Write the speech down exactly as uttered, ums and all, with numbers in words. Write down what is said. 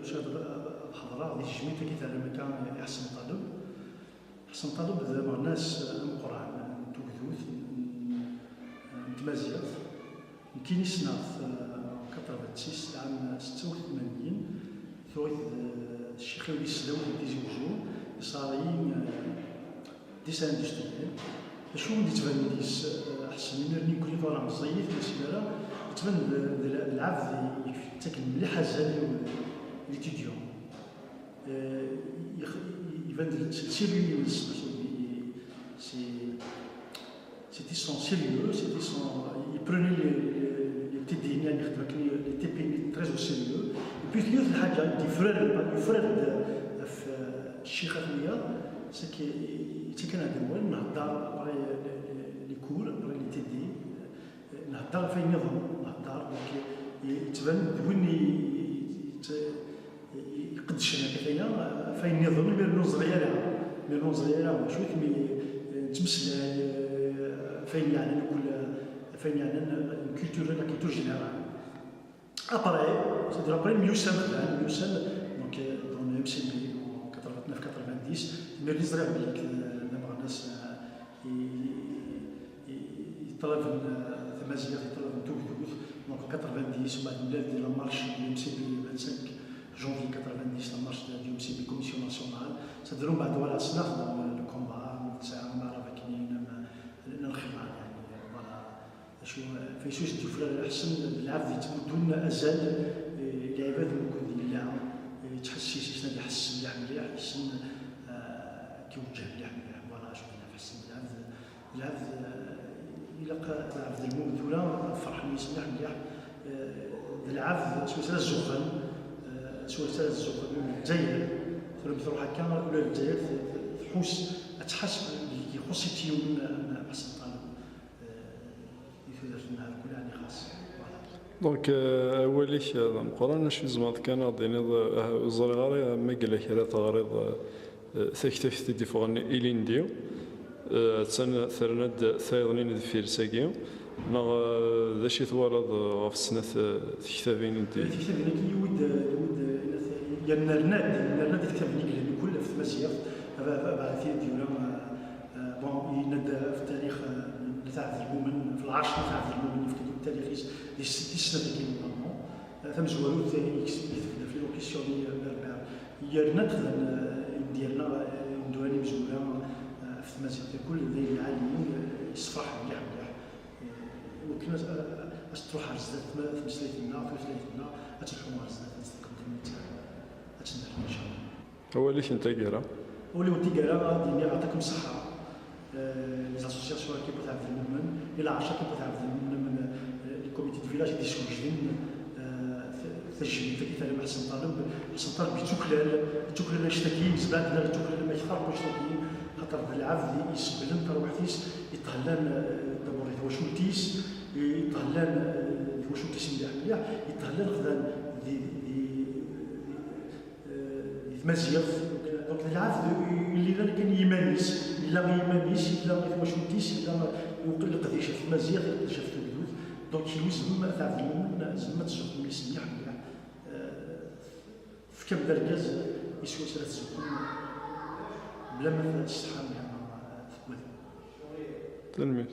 Ḥedṛeɣ di tejmilt-agi terram akka i Ḥsen Ṭaleb. Ḥsen Ṭaleb d ameɣnas ameqqran n tugdut n, n tmaziɣt. Nekkini ssneɣ-t, eh, en quatre-vingt-six, ɛam setta u tmanyin, tuɣ-it d, d ccix-iw di tesdawit n Tizi Uzzu, yesɣaray-iyi, eh, dessin industriel. D acu i d-yettbanen deg-s, eh, Ḥsen, imir-nni nekkni tura meẓẓiyit, ur nessin ara, yettban d, d, d lɛebd yettaken mliḥ azal i, i l'étudiant. Eh, yex-, iban-d s-, sérieux-ines, c'est, c'est, c'était son sérieux, c'était son, il prenait les, les, les T D, يعني ياخذ les T P très au sérieux. Et puis, yiwet n lḥaǧa, yefrer, yefrer-d ɣef, eh, ccix-at wiyaḍ, c'est que yettaken-aɣ-d awal, nhedder après les, les, les cours, après les T D, eh, nhedder ɣef wayen nniḍen, nhedder, donc, yettban d win i, i, i, iqeddcen akka aya, ɣef wayen nniḍen, mi ur neẓri ara, mi ur neẓri ara, acu mi, eh, nettmeslay, eh, ɣef wayen yeɛnan kul, ɣef wayen yeɛnan, eh, culture, la culture générale. Après, c'est-à-dire après, myussan xlan, myussan, donc, euh, dans le M C B, en quatre-vingt-neuf quatre-vingt-dix, imir-nni ẓriɣ belli, euh, d ameɣnas, euh, i, i, i, yeṭṭalaben, euh, tamaziɣt, yeṭṭalaben tugdut, donc en quatre-vingt-dix, mbeɛd nella-d la marche du M C B le vingt-cinq janvier quatre-vingt-dix, la marche du M C B Commission Nationale, c'est-à-dire, mbeɛd, voilà, ssneɣ-t dans le, le combat, ur tesɛa ara akken, am, am lxiḍan, يعني, voilà. Acu, eh, Faysus d-yufrar Ḥsen d lɛebd yettbuddun azal, eh, i lɛibad wukud yella, eh, yettḥessis, yessen ad iḥess mliḥ mliḥ, yessen, eh, ad k-iwejjeh mliḥ mliḥ. Voilà, acu d Ḥsen d lɛebd, d lɛebd, eh, ilaq lɛebd lmum tura, ferḥen yes mliḥ mliḥ, eh, d lɛebd s wayes ara zzux-, eh, s wayes ara zzux-, Lezzayer, tura mi truḥ akka, ula d Lezzayer t-, t-, tḥus, ad tḥaseb, ixuṣ-itt yiwen, eh, Ḥsen Ṭaleb. Eh, i tudert-nneɣ, kul ɛni xas. Voilà. Donc, euh, awal-ik, euh, d ameqqran, acu tzemreḍ kan ad d-tiniḍ, euh, ur ẓriɣ ara ma yella kra teɣriḍ, euh, euh, taktabt i d-iffɣen ilindi, euh, attan terna-d tayeḍnin deffir-s-agi, neɣ, euh, d acu i twalaḍ, euh, ɣef snat, euh, tektabin i d- Tiktabin-agi yewwi-d, yewwi-d, yerna-d, yerna-d tiktabin i yellan mkul ɣef tmaziɣt, abaɛti d-yura, euh, Euh, bon, yenna-d ɣef tarix, euh, n At Ɛebdelmumen, ɣef lɛerc n At Ɛebdelmumen, yefka-d tarix-is di s-, di snat-agi, normalement. Euh, tamezwarut, euh, i tebda fil-, question-nni, euh, Berbère. Yerna-d xedmen, euh, i d-yerna, euh, imezwura, euh, ɣef tmaziɣt, kul d ayen lɛali, euh, yessefraḥ mliḥ, mliḥ. Euh, wakken ad, ad, ad truḥ ɣer zdat tma-, tmeslayt-nneɣ, tutlayt-nneɣ, ad telḥu ɣer zdat, ad teddu ad tennerni, inchallah. Awal-ik n taggara. Awal-iw n taggara, ad d-iniɣ, yeɛṭikum ṣṣeḥḥa. Euh, les associations-agi n At Ɛebdelmumen, i lɛerc-agi n At Ɛebdelmumen, euh, le comité de village i d-yeswejden, euh, t-, tajmilt-agi i Ḥsen Ṭaleb. Ḥsen Ṭaleb yettuklal, yettuklal annect-agi, yezmer ad nini yettuklal ma kter n wannect-agi, xaṭer d lɛebd i isebblen tarwiḥt-is, yeṭhellan, euh, d'abord i twacult-is, yeṭhellan, euh, i twacult-is mliḥ mliḥ, yeṭhellan xdan di, di, di, eh, di tmaziɣt. Donc, d lɛebd ur yelli ara kan i yiman-is, yella i yiman-is, yella i twacult-is, yella iweqqel leqdic ɣef tmaziɣt, leqdic ɣef tugdut. Donc, kenwi tzemrem, At Ɛebdelmumen, tzemrem ad tzuxxem yis-s mliḥ mliḥ. Eh, tefkam-d argaz i swayes ara tzuxxem, bla ma tessetḥam, eh, teggwadem. Tanemmirt.